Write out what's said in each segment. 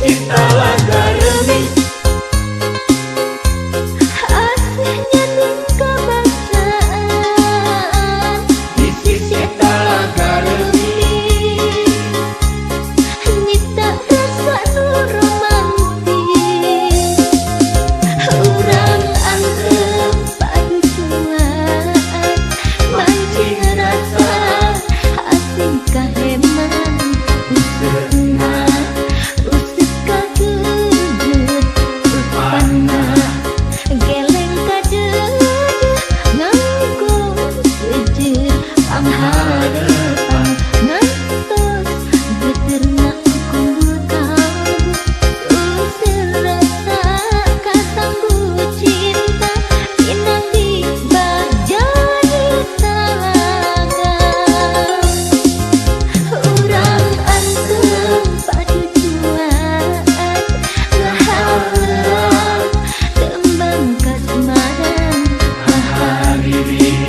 sisi talaga remis. Asihnya ning kebangsaan Di sisi talaga remis. Nyipta rasa nu romantis. Urang antep paduduaan, mancing rasa asing kaheman. Useupna useup kageget rupana, geleng kadeudeuh nganggo seujeur pangharepan, ngantos geuteurna kumpul kalbu. Useur rasa kasanggu cinta, pinanggih bagja di talaga. Urang antep paduduaan, ngahalang tembang kasmaran. Ngaharirih,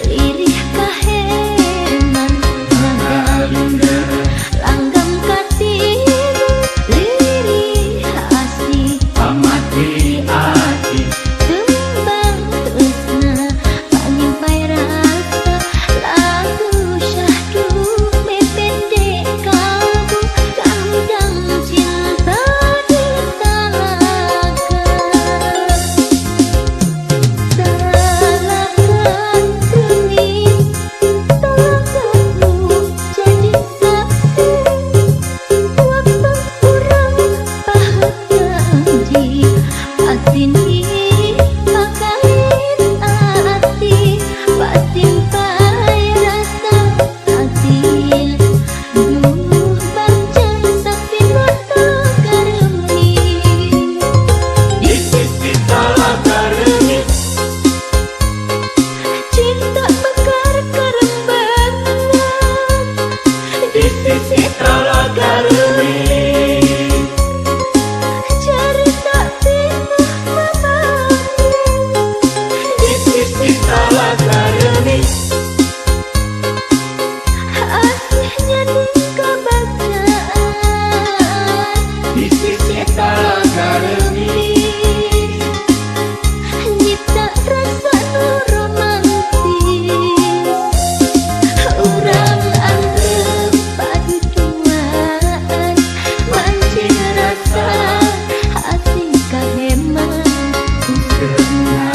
lirih kaheman, ngagalindeur, langgam katilu lirih asih, pamati ati. Tembang tresna panyimpai rasa, lagu syahdu mepende kalbu, kahudang cinta di talaga. Talaga remis, talaga nu jadi saksi, waktu urang pahet janji, patin pakait ati, patimpai rasa satil. Duh bagja saksina talaga remis. Di sisi talaga remis. Cinta mekar karembangan Di sisi talaga remis. Carita tinah mamanis Di sisi talaga remis. Asihnya ning kebagjaan Di sisi talaga remis. Nyipta rasa nu romantis. Urang antep paduduaan, mancing rasa asing kaheman. Useupna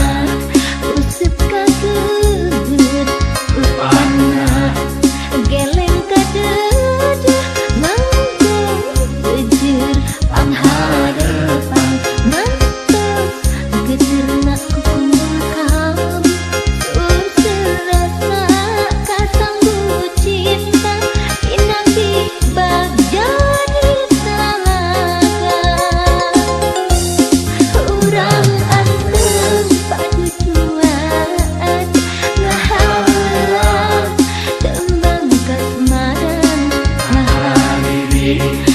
useup kageget rupana, geleng kadeudeuh nganggo seujeur pangharepan, ngantos geuteurna kukumbul kalbu. Useur rasa kasanggu cinta, pinanggih bagja di talaga. Urang antep paduduaan, ngahalang tembang kasmaran. Ngaharirih,